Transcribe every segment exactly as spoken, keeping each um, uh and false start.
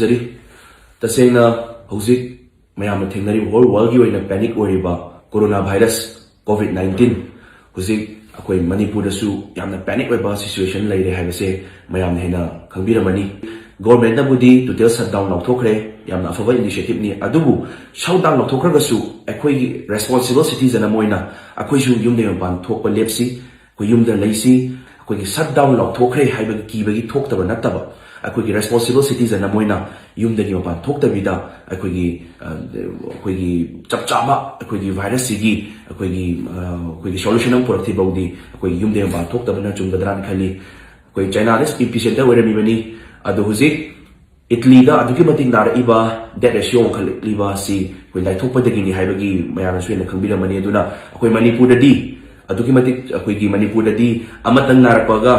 ꯖꯔꯤ꯫ ꯇꯁꯦꯡꯅ ꯍꯧꯖꯤꯛ ꯃꯌꯥꯝꯅ ꯊꯦꯡꯅꯔꯤꯕ, ꯍꯣꯜ ꯋꯥꯔꯜꯒꯤ ꯑꯣꯏꯅ ꯄꯦꯅꯤꯛ ꯑꯣꯏꯔꯤꯕ ꯀꯣꯔꯣꯅꯥ ꯚꯥꯏꯔꯁ ꯀꯣꯚꯤꯗ ꯅꯥꯏꯟꯇꯤꯟ, ꯍꯧꯖꯤꯛ ꯑꯩꯈꯣꯏ ꯃꯅꯤꯄꯨꯔꯗꯁꯨ ꯌꯥꯝꯅ ꯄꯦꯅꯤꯛ ꯑꯣꯏꯕ ꯁꯤꯆꯨꯋꯦꯁꯟ ꯂꯩꯔꯦ ꯍꯥꯏꯕꯁꯦ ꯃꯌꯥꯝꯅ ꯍꯦꯟꯅ ꯈꯪꯕꯤꯔꯝꯃꯅꯤ꯫ ꯒꯣꯔꯃꯦꯟꯠꯅꯕꯨꯗꯤ ꯇꯣꯇꯦꯜ ꯁꯠꯗꯥꯎꯟ ꯂꯥꯎꯊꯣꯛꯈ꯭ꯔꯦ, ꯌꯥꯝꯅ ꯑꯐꯕ ꯏꯅꯤꯁꯤꯌꯦꯇꯤꯚꯅꯤ꯫ ꯑꯗꯨꯕꯨ ꯁꯠꯗꯥꯎꯟ ꯂꯥꯎꯊꯣꯛꯈ꯭ꯔꯒꯁꯨ ꯑꯩꯈꯣꯏꯒꯤ ꯔꯦꯁꯄꯣꯟꯁꯤꯕꯜ ꯁꯤꯇꯤꯖꯟ ꯑꯃ ꯑꯣꯏꯅ ꯑꯩꯈꯣꯏꯁꯨ ꯌꯨꯝꯗꯒꯤ ꯃꯄꯥꯟ ꯊꯣꯛꯄ ꯂꯦꯞꯁꯤ꯫ ꯑꯩꯈꯣꯏ ꯌꯨꯝꯗ ꯂꯩꯁꯤ꯫ ꯑꯩꯈꯣꯏꯒꯤ ꯁꯠꯗꯥꯎꯟ ꯂꯥꯎꯊꯣꯛꯈ꯭ꯔꯦ ꯍꯥꯏꯕꯒꯤ ꯀꯤꯕꯒꯤ ꯊꯣꯛꯇꯕ ꯅꯠꯇꯕ, ꯑꯩꯈꯣꯏꯒꯤ ꯔꯦꯁꯄꯣꯟꯁꯤꯕꯜ ꯁꯤꯇꯤꯖꯟ ꯑꯃ ꯑꯣꯏꯅ ꯌꯨꯝꯗꯒꯤ ꯃꯄꯥꯟ ꯊꯣꯛꯇꯕꯤꯗ ꯑꯩꯈꯣꯏꯒꯤ, ꯑ, ꯑꯩꯈꯣꯏꯒꯤ ꯆꯞ ꯆꯥꯕ ꯑꯩꯈꯣꯏꯒꯤ ꯚꯥꯏꯔꯁꯁꯤꯒꯤ ꯑꯩꯈꯣꯏꯒꯤ, ꯑ, ꯑꯩꯈꯣꯏꯒꯤ ꯁꯣꯂꯨꯁꯟ ꯑꯃ ꯄꯨꯔꯛꯇ꯭ꯔꯤꯐꯥꯎꯗꯤ ꯑꯩꯈꯣꯏ ꯌꯨꯝꯗꯒꯤ ꯃꯄꯥꯟ ꯊꯣꯛꯇꯕꯅ ꯆꯨꯝꯒꯗ꯭ꯔꯥꯅ ꯈꯜꯂꯤ꯫ ꯑꯩꯈꯣꯏ ꯆꯥꯏꯅꯥꯗ ꯏꯄꯤꯁꯦꯟꯇꯔ ꯑꯣꯏꯔꯝꯃꯤꯕꯅꯤ꯫ ꯑꯗꯣ ꯍꯧꯖꯤꯛ ꯏꯇꯂꯤꯗ ꯑꯗꯨꯛꯀꯤ ꯃꯇꯤꯛ ꯅꯥꯔꯛꯏꯕ, ꯗꯦꯠ ꯔꯦꯁꯤꯌꯣ ꯋꯥꯡꯈꯠꯂꯛꯂꯤꯕ ꯑꯁꯤ ꯑꯩꯈꯣꯏ ꯂꯥꯏꯊꯣꯛꯄꯗꯒꯤꯅꯤ ꯍꯥꯏꯕꯒꯤ ꯃꯌꯥꯝꯅꯁꯨ ꯍꯦꯟꯅ ꯈꯪꯕꯤꯔꯝꯃꯅꯤ꯫ ꯑꯗꯨꯅ ꯑꯩꯈꯣꯏ ꯃꯅꯤꯄꯨꯔꯗꯗꯤ ꯑꯗꯨꯛꯀꯤ ꯃꯇꯤꯛ, ꯑꯩꯈꯣꯏꯒꯤ ꯃꯅꯤꯄꯨꯔꯗꯗꯤ ꯑꯃꯇꯪ ꯅꯥꯔꯛꯄꯒ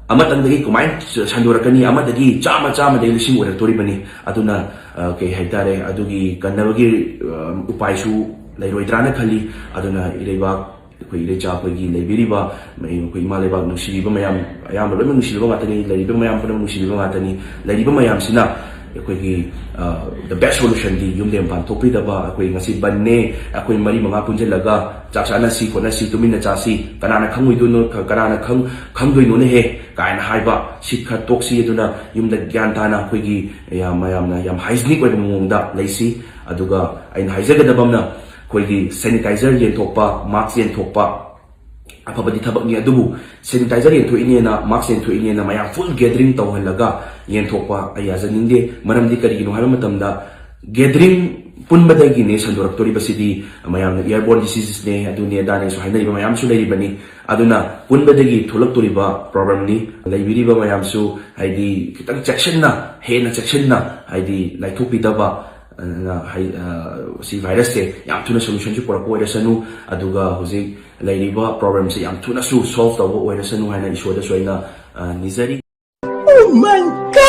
ꯑꯃꯇꯪꯗꯒꯤ ꯀꯃꯥꯏꯅ ꯁꯟꯗꯣꯔꯛꯀꯅꯤ? ꯑꯃꯗꯒꯤ ꯆꯥꯝꯃ, ꯆꯥꯝꯃꯗꯒꯤ ꯂꯤꯁꯤꯡ ꯑꯣꯏꯔꯛꯇꯣꯔꯤꯕꯅꯤ꯫ ꯑꯗꯨꯅ, ꯑ, ꯀꯩ ꯍꯥꯏꯇꯥꯔꯦ, ꯑꯗꯨꯒꯤ ꯀꯟꯅꯕꯒꯤ, ꯑ, ꯎꯄꯥꯏꯁꯨ ꯂꯩꯔꯣꯏꯗ꯭ꯔꯥꯅ ꯈꯜꯂꯤ꯫ ꯑꯗꯨꯅ ꯏꯔꯩꯕꯥꯛ, ꯑꯩꯈꯣꯏ ꯏꯔꯩꯆꯥ, ꯑꯩꯈꯣꯏꯒꯤ ꯂꯩꯕꯤꯔꯤꯕ, ꯑꯩꯈꯣꯏ ꯏꯃꯥ ꯂꯩꯕꯥꯛ ꯅꯨꯡꯁꯤꯕꯤꯕ ꯃꯌꯥꯝ, ꯑꯌꯥꯝꯕ ꯂꯣꯏꯅꯃꯛ ꯅꯨꯡꯁꯤꯕꯤꯕ ꯉꯥꯛꯇꯅꯤ, ꯂꯩꯔꯤꯕ ꯃꯌꯥꯝ ꯄꯨꯝꯅꯃꯛ ꯅꯨꯡꯁꯤꯕꯤꯕ ꯉꯥꯛꯇꯅꯤ꯫ ꯂꯩꯔꯤꯕ ꯃꯌꯥꯝꯁꯤꯅ ꯑꯩꯈꯣꯏꯒꯤ, ꯑ, the best solution ꯗꯤ ꯌꯨꯝꯗ ꯃꯄꯥꯟ ꯊꯣꯛꯄꯤꯗꯕ, ꯑꯩꯈꯣꯏ ꯉꯁꯤ ꯕꯟꯅꯦ, ꯑꯩꯈꯣꯏ ꯃꯔꯤ ꯃꯉꯥ ꯄꯨꯟꯁꯤꯜꯂꯒ ꯆꯥꯛ ꯆꯥꯅꯁꯤ, ꯈꯣꯠꯅꯁꯤ, ꯇꯨꯃꯤꯟꯅ ꯆꯥꯁꯤ, ꯀꯅꯥꯅ ꯈꯪꯉꯣꯏꯗꯣꯏꯅꯣ, ꯀꯅꯥꯅ ꯈꯪ-, ꯈꯪꯗꯣꯏꯅꯣꯅꯦꯍꯦ ꯀꯥꯏꯅ ꯍꯥꯏꯕ ꯁꯤ ꯈꯔ ꯇꯣꯛꯁꯤ꯫ ꯑꯗꯨꯅ ꯌꯨꯝꯗ ꯒ꯭ꯌꯥꯟ ꯇꯥꯅ ꯑꯩꯈꯣꯏꯒꯤ ꯌꯥꯝ, ꯃꯌꯥꯝꯅ ꯌꯥꯝ ꯍꯥꯏꯖꯤꯅꯤꯛ ꯑꯣꯏꯕ ꯃꯑꯣꯡꯗ ꯂꯩꯁꯤ꯫ ꯑꯗꯨꯒ ꯑꯩꯅ ꯍꯥꯏꯖꯒꯗꯕ ꯑꯃꯅ, ꯑꯩꯈꯣꯏꯒꯤ ꯁꯦꯅꯤꯇꯥꯏꯖꯔ ꯌꯦꯟꯊꯣꯛꯄ, ꯃꯥꯛꯁ ꯌꯦꯟꯊꯣꯛꯄ, ꯑꯐꯕꯗꯤ ꯊꯕꯛꯅꯤ꯫ ꯑꯗꯨꯕꯨ ꯁꯦꯅꯤꯇꯥꯏꯖꯔ ꯌꯦꯟꯊꯣꯛꯏꯅꯦꯅ, ꯃꯥꯛꯁ ꯌꯦꯟꯊꯣꯛꯏꯅꯦꯅ ꯃꯌꯥꯝ ꯐꯨꯜ ꯒꯦꯗꯔꯤꯡ ꯇꯧꯍꯜꯂꯒ ꯌꯦꯟꯊꯣꯛꯄ ꯑꯩ ꯌꯥꯖꯅꯤꯡꯗꯦ꯫ ꯃꯔꯝꯗꯤ ꯀꯔꯤꯒꯤꯅꯣ ꯍꯥꯏꯕ ꯃꯇꯝꯗ, ꯒꯦꯗꯔꯤꯡ ꯄꯨꯟꯕꯗꯒꯤꯅꯦ ꯁꯟꯗꯣꯔꯛꯇꯣꯔꯤꯕꯁꯤꯗꯤ꯫ ꯃꯌꯥꯝꯅ ꯏꯌꯔꯕꯣꯔꯟ ꯗꯤꯁꯤꯖꯦꯁꯅꯦ, ꯑꯗꯨꯅꯦ ꯑꯗꯥꯅꯦꯁꯨ ꯍꯥꯏꯅꯔꯤꯕ ꯃꯌꯥꯝꯁꯨ ꯂꯩꯔꯤꯕꯅꯤ꯫ ꯑꯗꯨꯅ ꯄꯨꯟꯕꯗꯒꯤ ꯊꯣꯛꯂꯛꯇꯣꯔꯤꯕ ꯄ꯭ꯔꯣꯕ꯭ꯂꯦꯝꯅꯤ꯫ ꯂꯩꯕꯤꯔꯤꯕ ꯃꯌꯥꯝꯁꯨ ꯍꯥꯏꯗꯤ ꯈꯤꯇꯪ ꯆꯦꯛꯁꯤꯟꯅ, ꯍꯦꯟꯅ ꯆꯦꯛꯁꯤꯟꯅ ꯍꯥꯏꯗꯤ ꯂꯥꯏꯊꯣꯛꯄꯤꯗꯕ, ꯑꯗꯨꯅ ꯍꯥꯏ-, ꯑ, ꯁꯤ ꯚꯥꯏꯔꯁꯁꯦ ꯌꯥꯝ ꯊꯨꯅ ꯁꯣꯂꯨꯁꯟꯁꯨ ꯄꯨꯔꯛꯄ ꯑꯣꯏꯔꯁꯅꯨ, ꯑꯗꯨꯒ ꯍꯧꯖꯤꯛ ꯂꯩꯔꯤꯕ ꯄ꯭ꯔꯣꯕ꯭ꯂꯦꯝꯁꯦ ꯌꯥꯝ ꯊꯨꯅꯁꯨ ꯁꯣꯜꯕ ꯇꯧꯕ ꯑꯣꯏꯔꯁꯅꯨ ꯍꯥꯏꯅ ꯏꯁꯣꯔꯗꯁꯨ ꯑꯩꯅ, ꯑ, ꯅꯤꯖꯔꯤ꯫ Oh my God!